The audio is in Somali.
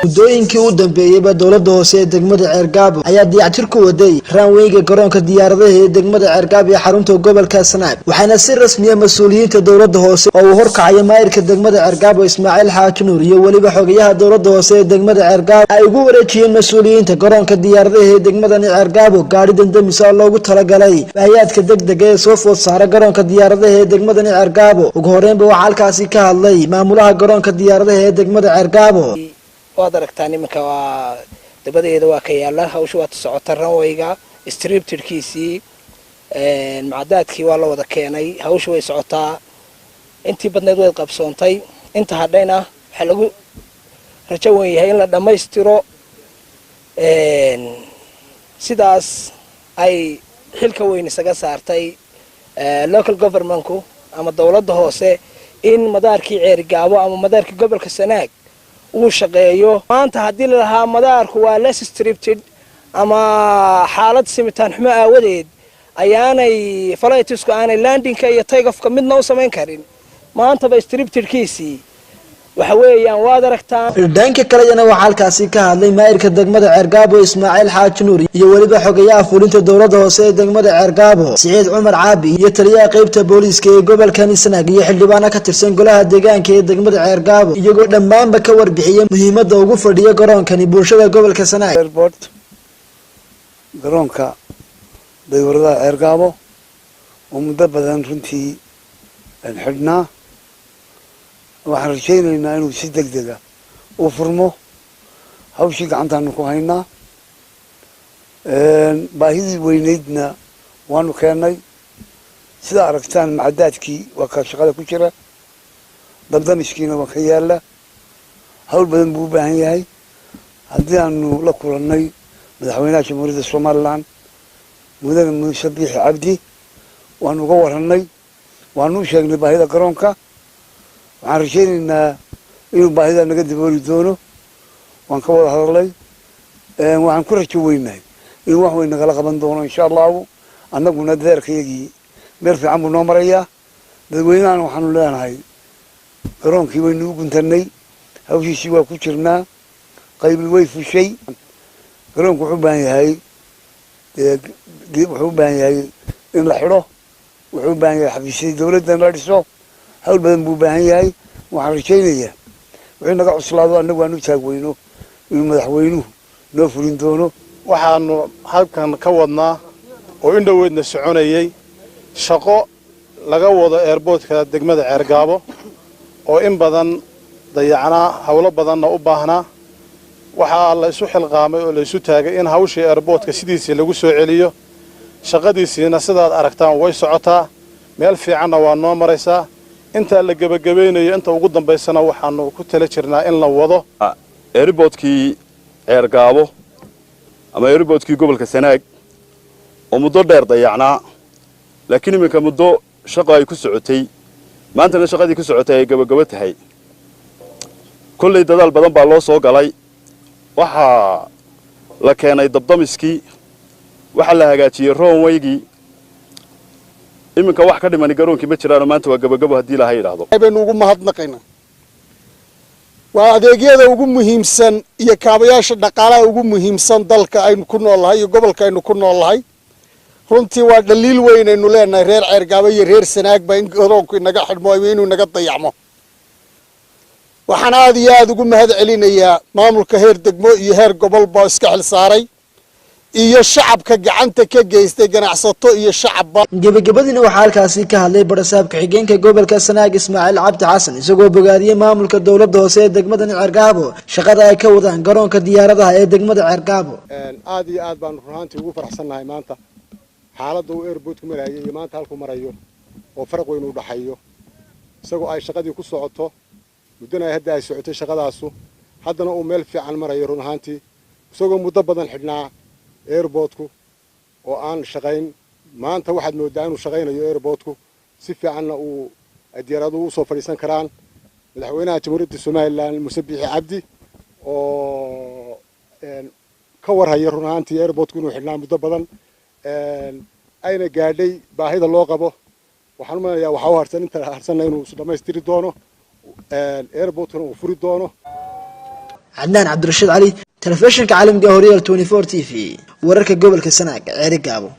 Muddooyinkii u dambeeyeyba dowladda hoose ee degmada Ceergaabo ayaa dayactir ku waday runwayga garoonka diyaaradaha ee degmada Ceergaabo ee xarunta gobolka Sanaag, waxaana si rasmiya mas-uuliyiinta dowladda hoose oo uu horkacayo maayirka degmada Ceergaabo Ismaaciil Xaaji Nuur iyo weliba xogayaha dowladda hoose ee degmada Ceergaabo ay ugu wareejiyeen mas-uuliyiinta garoonka diyaaradaha ee degmadani Ceergaabo gaadhi damdamis oo loogu talagalay baahiyaadka degdega ee soo food saara garoonka diyaaradaha ee degmadani Ceergaabo. Ugu horeynba waxaa halkaasi ka hadlay maamulaha garoonka diyaaradaha ee degmada Ceergaabo. Waad aragtaan, iminka waa dabadeeda waa ka yaala hawsha, waa socota. Runwayga striptirkiisii, macadaadkii waa la wada keenay. Hawsha way socotaa, intii badnayd way qabsoontay, inta hadhayna waxaa lagu rajo wen yahay in la dhammaystiro. Sidaas ay xilka weyn isaga saartay local governmentku ama dowladda hoose in madaarkii Ceerigaabo ama madaarkii gobolka Sanaag uu shaqeeyo. Maanta haddii lalahaa madaarku waa less stripted ama xaalad simitaan xumo aawadeed ayaanay flightsku aanay landingka iyo takeoffka midna u samayn karin, maantaba striptedkiisii waxa weeyaan waad aragtaan. Dhanka kaleyana waxaa halkaasi ka hadlay maayirka degmada Ceergaabo Ismaaciil Xaaji Nuur iyo weliba xogayaha fulinta dowladda hoose ee degmada Ceergaabo Siciid Cumar Caabi iyo taliyaha qeybta booliiska ee gobolkani Sanaag iyo xildhibaano ka tirsan golaha deegaanka ee degmada Ceergaabo, iyagoo dhammaanba ka warbixiyay muhiimada ugu fadhiya garoonkani bulshada gobolka Sanaag. Airport, garoonka dayuuradaha Ceergaabo oo muddo badan runtii xidhnaa, waxaan rajaynaynaa inuu si deg dega u furmo. Hawshii gacantaanu ku haynaa, baahidii weyneydna waanu keennay. Sida aragtaan, macadaadkii waa ka shaqada ku jira, dabdamiskiina waa ka yaala. Hawl badan buu u baahan yahay. Haddii aanu la kulannay madaxweynaha Jamhuuriyadda Somaliland, mudane Muuse Biixi Cabdi, waanu uga warranay, waanu u sheegnay baahida garoonka. Waxaan rajaynaynaa inuu baahida naga dabooli doono. Waan ka wada hadalnay, waxaan ku rajo weynahay inuu wax weyn nagala qaban doono, insha Allahu. Annaguna dadaalkayagii meel fiican buu noo marayaa. Dadweynahana waxaanu leenahay garoonkii waynu u guntanay, hawshiisii waa ku jirnaa, qaybi way fushay. Garoonku wuxuu u baahan yahay in la xidho, wuxuu u baahan yahay xafiisyadii dowladda in la dhiso, hawl badan buu u baahan yahay. Waxaan rajaynayaa wixii naga cuslaado annagu aan u taagweyno inuu madaxweynuhu noo fulin doono. Waxaanu halkan ka wadnaa oo in dhoweydna soconayay shaqo laga wado airportka degmada Ceergaabo oo in badan dayacnaa, howlo badanna u baahnaa. Waxaa la isu xilqaamay oo la isu taagay in hawshii airportka sidiisii lagu soo celiyo. Shaqadiisiina sidaad aragtaan way socotaa, meel fiicanna waa noo maraysaa. Intaa la gebagabaynayo, inta ugu dambaysana waxaanu ku tala jirnaa in la wado. Airportkii Ceergaabo ama airportkii gobolka Sanaag oo muddo dheer dayacnaa, laakiin iminka muddo shaqo ay ku socotay, maantana shaqadii ku socotay ay gabagabo tahay. Kolley dadaal badan baa loo soo galay. Waxaa la keenay dabdamiskii, waxaa la hagaajiyey runwaygii. Iminka wax ka dhimani garoonkii ma jiraanoo maanta waa gabagabo, haddii Ilaahay yidhaahdo. Baynu ugu mahadnaqaynaa. Waa adeegyada ugu muhiimsan iyo kaabayaasha dhaqaalaha ugu muhiimsan dalka aynu ku noolnahay iyo gobolka aynu ku noolnahay. Runtii waa dhaliil weyn aynu leenahay reer Ceergaabo iyo reer Sanaagba in garoonku inaga xidhmo ama inuu inaga dayacmo. Waxaan aada iyo aada ugu mahad celinayaa maamulka heer degmo iyo heer gobolba iska xil saaray iyo shacabka gacanta ka geystay, ganacsato iyo shacabba. Gebagabadiina waxaa halkaasi ka hadlay barasaab ku-xigeenka gobolka Sanaag Ismaaciil Cabdi Xasan, isagoo bogaadiyey maamulka dowladda hoose ee degmada Ceergaabo shaqada ay ka wadaan garoonka diyaaradaha ee degmada Ceergaabo. Aad iyo aad baanu runaantii ugu faraxsannahay maanta xaaladda uu airportku marayay iyo maanta halkuu marayo oo faraq weyn u dhaxeeyo, isagoo ay shaqadii ku socoto muddana ay hadda ay socotay shaqadaasu, haddana uu meel fiican marayo. Run ahaantii, isagoo muddo badan xidhnaa airportku oo aan shaqayn, maanta waxaad mooddaa inuu shaqaynayo airportku, si fiicanna uu diyaaraduhu usoo fadhiisan karaan. Madaxweynaha Jamhuuriyadda Somaliland Muuse Biixi Cabdi oo ka warhaya run ahaantii airportku inuu xidhnaa muddo badan ayna gaadhay baahida loo qabo, waxaan u maleynayaa waxaa u harsan inta harsanna inuu is dhammaystiri doono, airportkuna uu furi doono. Cadnaan Cabdirashiid Cali, telefishinka caalamiga Horyaal 24 TV, wararka gobolka Sanaag, Ceerigaabo.